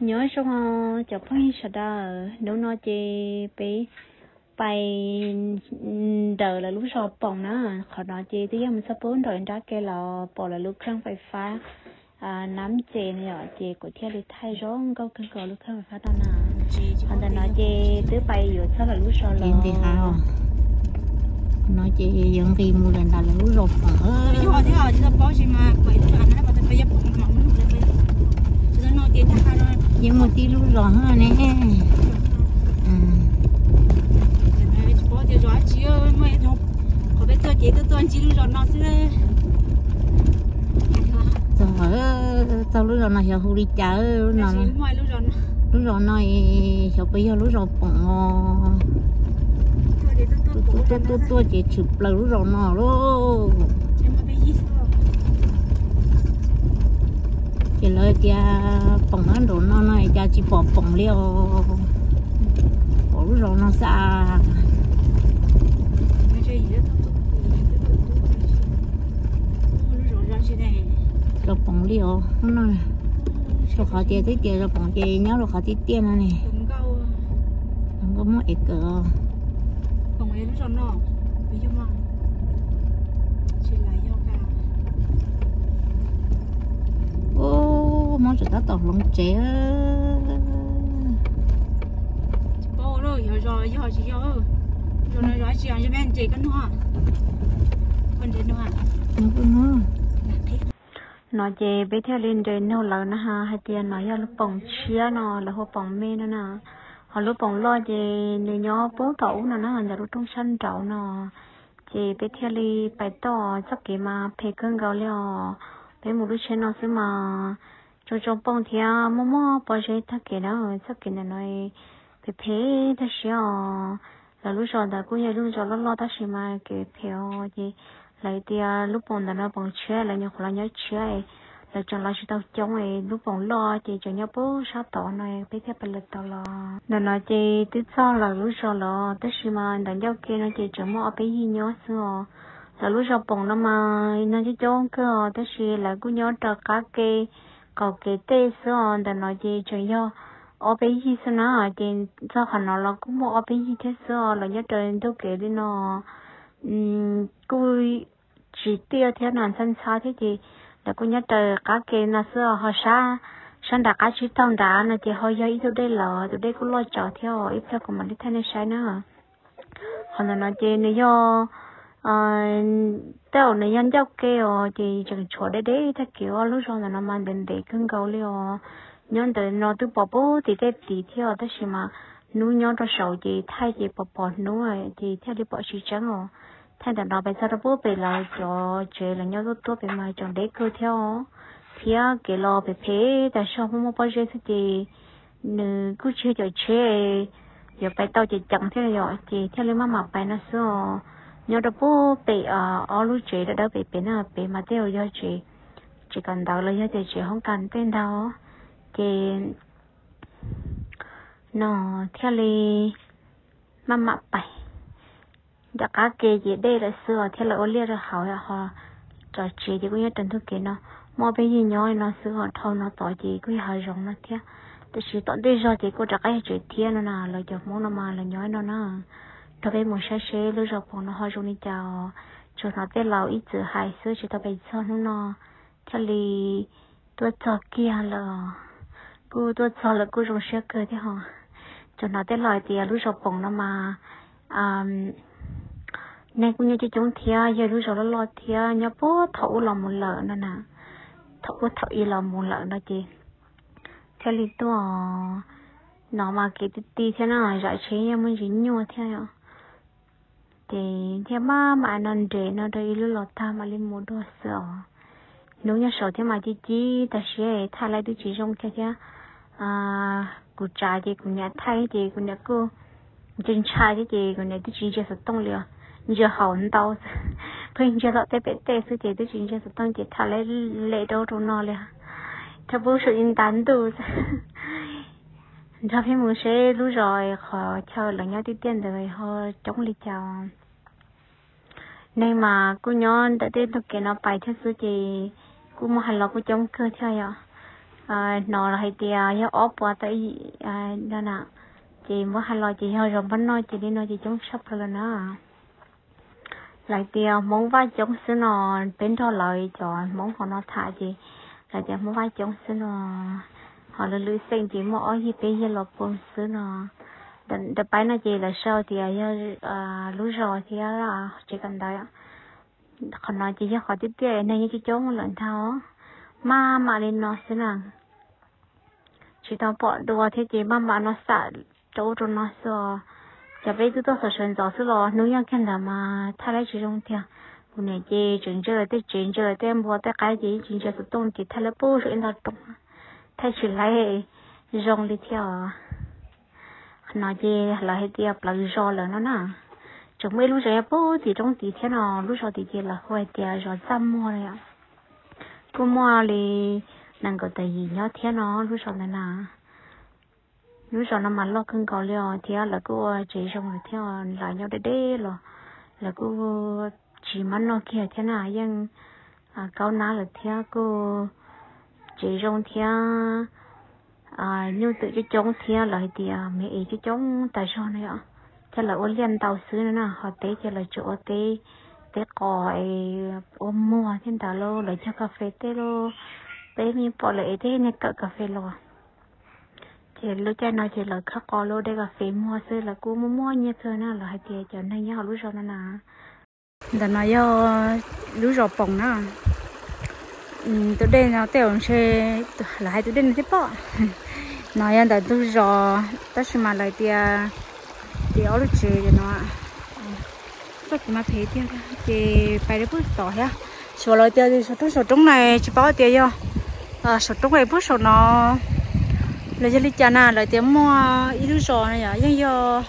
Nyob zoo cov phooj ywg sawv daws, hnub no ces peb pais nrawm lawv lub zos Poom na. Qhov no ces twb yog mus txog pub nraum nrab ke los pom lawv lub kheej fais fab nab ces no yom, ces kuv thiaj li thaij zoo nkauj kawg nkaus lub kheej fais fab no na. Qhov ntawm no ces twb pais yuav txog lawv lub zos lawm. No ces yuav nqis mus lawm nram lawv lub zos Poom. Yeej muaj tib lub zos ne. Txog, txog lub zos no xyov hu li cas. Lub zos no xyov puas yog lub zos Poom os. Tuaj tuaj tuaj ces tshwm plaws lub zos no lauj. Ces lawv tias Poom nyob nraum no no cas tsis pom Poom li os. Pom lub zos no xwb. Zos Poom li os no. Rau qhov tias twb tias zos Poom ces nyob rau qhov tiaj tiaj no ne. Nkauj muab ev kawm. Ub, mob tseem tab tom hloov tsev. No ces peb thiaj li nres nug lawv na hais tias no yog lub Poom tshiab no, lawv hu Poom me no na. Ho lub Poom loj ces nws nyob pub tom ub no na, ntawm lub rooj sab nraud no. Ces peb thiaj li pais tod, txoj kev mas phem kawg nkaus li os. Peb mus lub tsheb no xwb mas tsoo tsoo pooj thiab muaj muaj pob zeb tag kev na. Txoj kev ntawm no phem phem tag siab os. Lawv lub zos ntawd kuj yog lub zos loj loj tab sis mas kev phem os. Ces lawv tias lub Poom ntawm no Poom tshiab, lawv nyuam qhuav los nyob tshiab, lawv tseem los tsis tau coob es lub Poom loj ces tseem nyob pub sab tod no, peb thiaj pais lawm tod los. Ntawm no ces twb txog lawv lub zos los tab sis mas ntawm ncauj ke no ces tseem muaj ob peb yig nyob xwb os. Lawv lub zos Poom no mas neeg coob coob kawg os tab sis lawv kuj nyob rau qab ke qaum kev tej xwb os. Ntawm no ces tseem yog ob peb yig xwb na, ces txog qhov no los kuj muaj ob peb yig thiab xwb os. Lawv nyob raws ntug kev li no kuj tsis tiaj thiab na, ntxhab ntxhab thiab ces lawv kuj nyob raws qab ke no xwb os. Ho sab, sab nram qab tsib taug nrad no ces ho yog ib tug dej lawm, tus dej kuj loj tsawv thiab os, ib pliag kuv mam li thaij nej saib na. Qhov ntawm no ces nws yog, tej zaum nws yog ncauj ke os, ces tseem tshuav deb deb tag kev. Ob lub zos ntawm no mas ntev ntev kawg nkaus li os. Nyob ntawm no twb pom pub tim tej tid thiab os, tab sis mas hnub nyob rau saud ces thaij ces pom pom hnub ces thiaj li pom tsis tseeb os. Thaij ntawm no pem txog rau pub pem lawv cov tsev lawv nyob tuaj tuaj pem mas tseem deb kawg thiab os. Thiab kev los pem phem tas zog, muaj muaj pob zeb xwb ces nws kuj tsis yog cov tsheb yuav pais tau ceev ceev thiab yom, ces thiaj li maj mam pais no xwb os. Nyob rau pub pem ob lub tsev dawb dawb pem pem na, pem mas tej zaum yog tsev, tsev kawm ntawv los yog tias tsev hoob kas tej ntag. Ces no thiaj li maj mam pais. Nram qab ke ces dej lawm xwb os, thiaj lawv ua liaj rau hauv ho. Cov tsev ces kuj nyob raws ntug kev no, muaj peb yig nyob no xwb os, dhau no tod ces kuj yog hav zoov no thiab. Tab sis tom ntej zog ces kuj rov qab yog tsev thiab no na, lawv cov Hmoob no mas lawv nyob no na. Nrog peb mus saib seb lub zos Poom no ho zoo li cas os. Tsuas hnov tej laus ib txwm hais xwb tsis tau pais txog hnub no thiaj li tuaj txog kiag lawm. Kuj tuaj txog lawm kuj zoo siab kawg thiab ho. Tsuas hnov tej laus hais tias lub zos Poom no mas neeg kuj nyob coob coob thiab, yog lub zos loj loj thiab, nyob puag thaum ub los mus lawm no na. Thaum ub thaum i los mus lawm no ces thiaj li tuaj. No mas kev ti ti thiab na, zam tsheb yeej muaj ntsis nyuaj thiab os. Ces thiaj maj mam no nres no rau ib lub los tag mam li mus dua xwb os. Hnub nyob saud thiab mas ci ci tas siab, thaij laib twb tsis zoo kiag thiab. Kuv tsav ces kuv niam thaij ces kuv niam kuj ntshai ntshai thiab ces kuv niam twb tsis ntsia xov tooj li os, ntsia hauv ntau xwb, pheej ntsia tom tej pem tej xwb ces twb tsis ntsia xov tooj ces thaij laib lem rau rau no li. Rau pub saum ib nta ntuj xwb. Nrog peb mus seb lub zos qhov chaw lawv nyob tiaj tiaj ntawd ho coob li cas. Neeg mas kuj nyob ntawm tej ntug kev no pais thiab xwb ces kuj muaj hais los kuj coob kawg thiab yom. Hnov lawv hais tias yog ob puas tawm yim no na, ces muab hais los ces yog zos Npab Noj ces li no ces coob tshaj plaws lawm na. Lawv tias Hmoob Vaj coob xwb no, peb nrog lawv cov Hmoob hauv no tham ces lawv tias Hmoob Vaj coob xwb no, ho lwm lwm xeem ces muaj ob yig peb yig los poob xwb no. Ntawm paib no ces lawv sau tias yog lub zos thiab tsev kawm ntawv. Qhov no ces yog qhov tiaj tiaj neeg yeej coob coob lawm ntag, maj mam li no xwb na. Tsis tau pom dua thiab ces maj mam no xam rau ub rau no xwb os. Cov peb twb tuaj xov sawv ntxov xwb los hnub nyoog kiag ntawd mas thaij laib tsis zoo tiag. Kuv niam ces tseem ntsia lawv tej tsev, ntsia lawv tej npua tej qaib ces yeej tsis ntsia xov tooj ces thaij laib puag saum ib ntag roob, thaij tsis laib zoo li thiab os. Qhov no ces lawv hais tias plawv zos lawm no na. Tseem muaj ib lub zos nyob puag tim roob tid thiab no, lub zos tid ces lawv hu hais tias zos Txaj Muag no. Kuj muaj li nees nkaum tawm yim nyob thiab no lub zos ntawd na. Lub zos no mas loj kawg nkaus li os thiab lawv kuj ua tsev zoo lawm thiab, lawv nyob deb deb los lawv kuj tsis mab noj kiag thiab na, yeej kaub nab lawm thiab kuj tsev zoo thiab nyuj twm coob coob thiab lawv hais tias me es coob coob tas zog na yom. Thiab lawv ua liaj ntau xwb na, ho teb ces lawv tsuas ua teb, teb qos, ua muag thiab ntawd lauj, lawv cog kas fes tej lauj. Peb me pom lawv es tej niag kawm kas fes los. Ces lub caij no ces lawv khawb qos lub dej kas fes muag xwb, lawv kuj muaj muaj nyiaj kawg na, lawv hais tias cov neeg nyob hauv lub zos no na. Ntawm no yog lub zos Poom na. Tus dej no tej zaum ntshe lawv hais tus dej no thiaj pom. No yog ntawm ntug zos tab sis mas lawv tias ces ob lub tsev no txoj kev mas phem tiag ces pais rau puag tom thiab. Xyuas lawv tias saum roob, saum roob na tsis paub tias yog saum roob es puag saum no los yog li cas na, lawv tias muaj ib lub zos no yom, yeej yog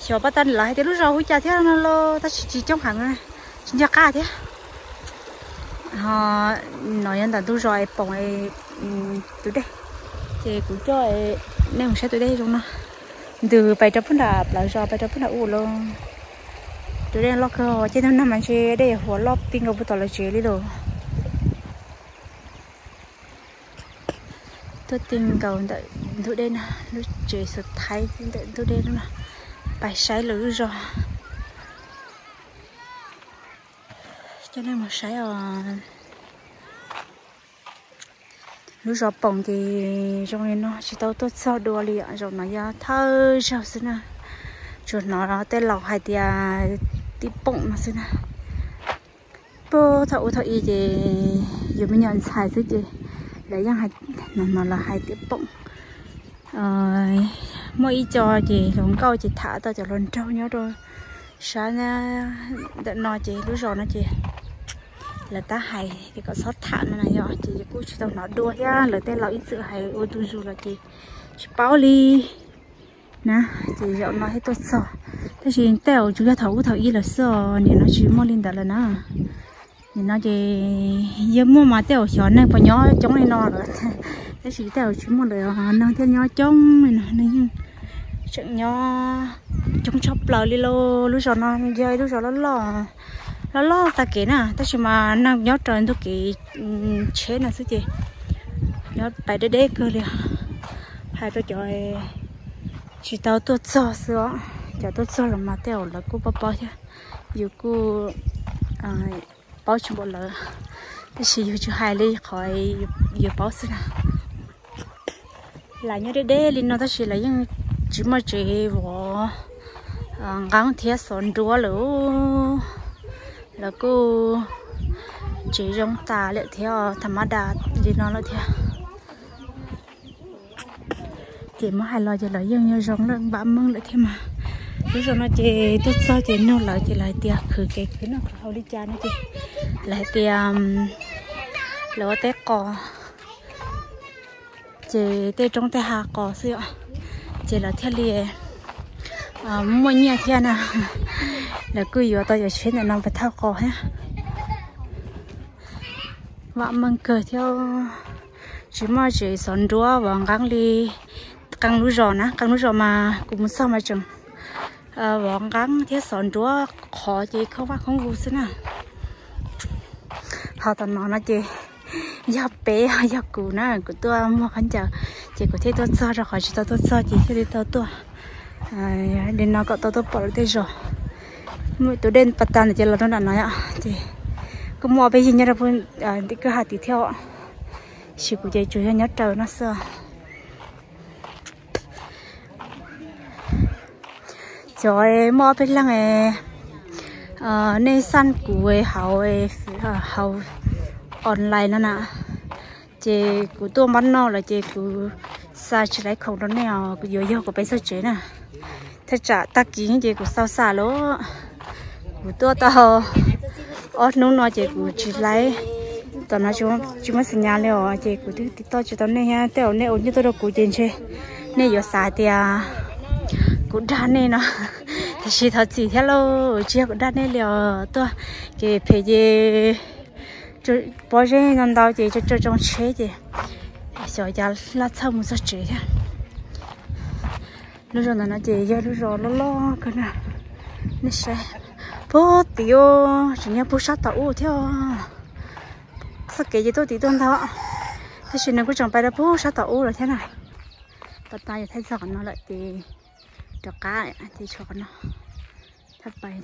xyov pab tag lawv hais tias lub zos hu cas thiab no los tab sis tsis coob heev, tsis ntog qab thiab. Ho no yog ntawm ntug zos es Poom tus dej, ces kuv coj nej mus saib tus dej zoo no. Ntws pais rau puag nram plawv zos, pais rau puag nram u los. Tus dej loj kawg, ces tus no mas ntshe dej yuav huam loj ti nkaus puag tom lawv tsev li lauj. Tuaj ti nkaus ntawm ntug dej no, lub tsev xus thaib ntawm ntug dej no, pais saib lawv lub zos. Coj nej mus saib os. Lub zos Poom ces zoo li no, tsis tau tuaj txog dua li, zaum no yog thawj zaug xwb na. Tsuas hnov tej laus hais tias tim Poom no xwb na. Puag thaum ub thaum i ces yus me nyuam ntxhais xwb ces lawv yeej no no los hais tim Poom. Muaj ib co ces hluas nkauj ces tham tau cov hluas nraug nyob rau sab ntawm no ces lub zos no ces lawv tab hais tias kom txhob tham no na yom, ces kuj tsis tau hnov dua thiab, lawv tej laus ib txwm hais ua ntu zus los ces tsis paub li na. Ces zaum no thiaj tuaj txog, tab sis tej zaum tsuas yog thaum ub thaum i lawm xwb os, nim no tsis muaj li ntawd lawm na. Nim no ces yog muaj mas tej zaum xyov neeg puas nyob coob li no lawm, tab sis tej zaum tsis muaj lawm, neeg thiaj nyob coob li no, neeg yeej tseem nyob coob tshaj plaws li lauj. Lub zos no yog ib lub zos loj loj, loj loj tag kev na, tab sis mas neeg nyob raws ntug kev tsheb no xwb ces nyob pais deb deb kawg li. Hais rau cov tsis tau tuaj txog xwb os, cov tuaj txog los mas tej zaum lawv kuj paub paub thiab, yus kuj paub tsis npaum lawv, tab sis yus tsuas hais li qhov yus paub xwb na. Lawv nyob deb deb li no tab sis lawv yeej tsis muaj tsev vov nqeeb thiab xov nruab lawm. Lawv kuj tsev zoo tas lawm thiab, tham mab das li no lawm thiab. Ces muab hais los ces lawv yeej yog zoo lawm, npam meej lawm thiab mas. Lub zos no ces tuaj txog ces nug lawv ces lawv hais tias khwv kev khwv noj khwv haus li cas no ces lawv hais tias lawv ua teb qos, ces tej roob tej hav qos xwb os, ces lawv thiaj li muaj nyiaj thiab na. Lawv kuj yuav tau cov tsheb ntawm no pais thauj qos thiab. Vam meej kawg thiab, tsis muaj tsev xov nruab vov nqeeb li. Qee lub zos na, qee lub zos mas kuv mus txog mas tseem vov nqeeb thiab xov nruab qhov ces khoob vaj khoob vus xwb na. Ho tom no no ces Yog peb, yog kuv na, kuv tuaj muag khaub ncaws, ces kuv thiaj tuaj txog, rau qhov tsis tau tuaj txog ces thiaj li tau tuaj li no kom tau tuaj pom lawv tej zos. Muaj tus dej pas tas ntawd ces los rau nram no, ces kuj muaj ob peb yig nyob rau tim kwj ha tid thiab, tab sis kuv ces tsuas yog nyob raws no xwb. Cov muaj ob peb leeg nej xaj kuv hauv, hauv online no na, ces kuv tuaj npab noj lawm ces kuv xa tsis laiv khoom rau nej os, kuv yuav yog kuv peb txog tsev na. Thaj tsam tag kis ces kuv xav xa lawm. Kuv tuaj tau ob hnub no ces kuv tsis laiv, tom no tsis muaj xim nyas li os, ces kuv twb tiv toj tsis tau nej thiab. Tej zaum nej ua nyuj tuaj rau kuv ces ntshe nej yuav xav tias kuv dag nej no, tiam sis thov txim thiab lauj, tsis yog kuv dag nej li os. Tuaj ces phem ces pob zeb ntau ntau ces tso tsoo tsheb ces xyov cas laj txhawj mus txog tsev thiab. Lub zos ntawm no ces yog lub zos loj loj kawg na. Nej saib, puag tim ub tseem nyob puag sab tom ub thiab. Txoj kev ces tuaj tim tuaj ntag, tab sis nws kuj tseem pais rau puag sab tom ub lawm thiab na. Pas tas yuav thaij txog qhov no lawm ces rov qab ces tshuav qhov no thaij pais.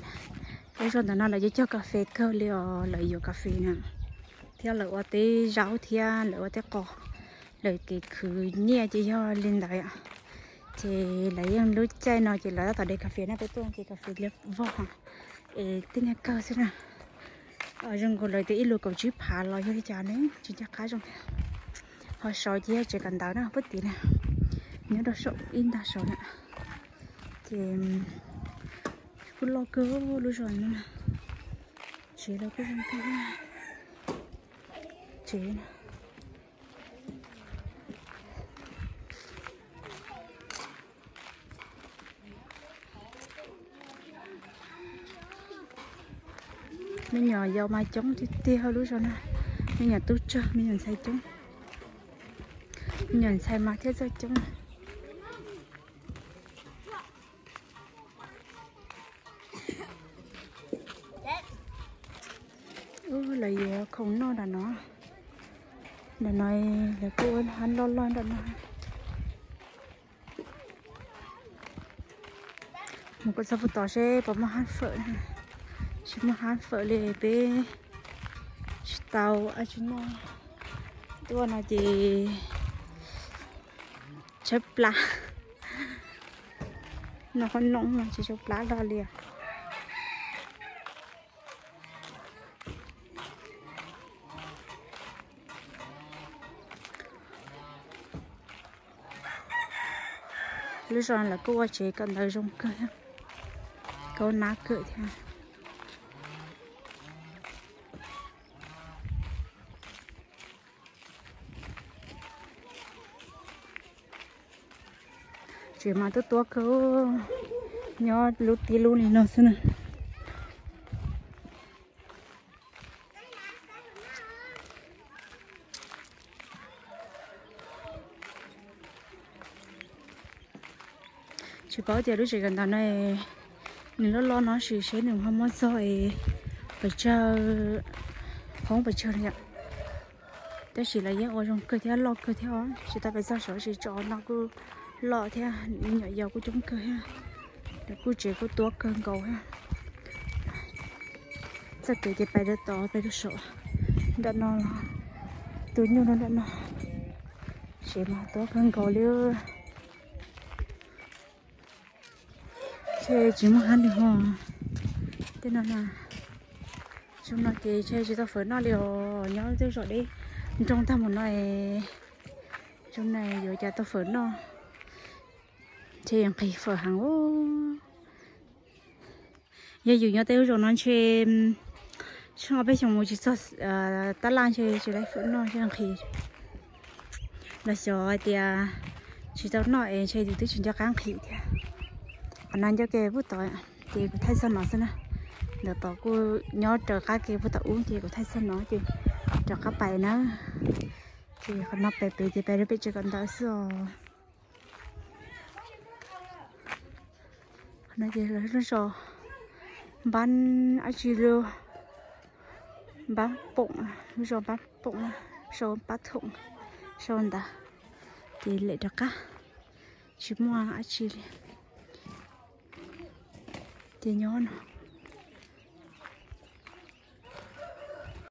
Lub zos ntawm no lawv cog cog kas fes kawg li os, lawv yuav kas fes na, thiab lawv ua teb zaub thiab lawv ua teb qos, lawv kev khwv nyiaj ces yog li ntawd. Ces lawv yeej lub caij no ces lawv tab tom de kas fes na, peb tuaj ces kas fes liab vog es tib nyuag kawg xwb na. Zoo nkaus lawv tias ib lus kaum tsib phav los yog li cas ne, tsis nco qab zoo thiab. Ho saud ces yog tsev kawm ntawv na, puag tim na, nyob rau saum ib ntag saud na. Ces kuj loj kawg lub zos no na, tsev los kuj zoo kawg tsev. Me nyuam yaus mas coob tiag tiag lub zos na, me nyuam tub tsawg, me nyuam ntxhais coob, me nyuam ntxhais mas thiaj txawj coob. Ub, lawv yuav khoom noj nram no, nram no lawv kuj ua hab loj loj nram no. Mus kom txog puag tod seb puas muaj hab fawm, tsis muaj hab fawm li peb tsis tau dab tsi noj. Tuaj no ces tshaib plab, noj qhob noom no tsis tshaib plab dog li. Lub zos lawv kuj ua tsev kawm ntawv zoo kawg thiab, kaub nab kawm thiab. Tsev mas tuab tuab kawg, nyob lub tib lub li no xwb na. Tsis paub tias lub tsev kawm ntawv no nws loj loj no sis seb nws ho muab txog pes tsawg, hoob pes tsawg li yom. Tab sis lawv yeej ua zoo kawg thiab loj kawg thiab os, tsis tau pes txog saud sis tso no kuj loj thiab, me nyuam yaus kuj coob kawg thiab. Lawv kuj tsev kuj tuab kawg nkaus thiab. Txoj kev ces pais rau tod pais rau saum nram no, tu nyuj rau nram no. Tsev mas tuab kawg nkaus li. Ntshe tsis muaj hab li ho. Tej no na, zoo no ces ntshe tsis tau fawm noj li os, nyob tej zos deb nroog tag mus no es zoo no yuav cas tau fawm noj. Ntshe yuav nqhis fawm heev. Yog yus nyob tej lub zos no ntshe tsheej ob peb xyoos mus tsis txog tab laj ntshe tsis laib fawm noj ntshe nqhis. Los xyov hais tias tsis tau noj es ntshe yus twb tsis nco qab nqhis thiab. Qhov no nco ke puag tod ces kuv thaij txog no xwb na. Ntawm tod kuj nyob raws qab ke puag tom ub ces kuv thaij txog no ces rov qab pais na. Ces qhov no pem pem ces pem rau pem tsev kawm ntawv xwb os. Qhov no ces lawv lub zos npab dab tsi li, npab poom, lub zos npab poom na. sau pab thoom sau ntawd, ces lawm rov qab, tsis muaj dab tsi li. Ces nyob no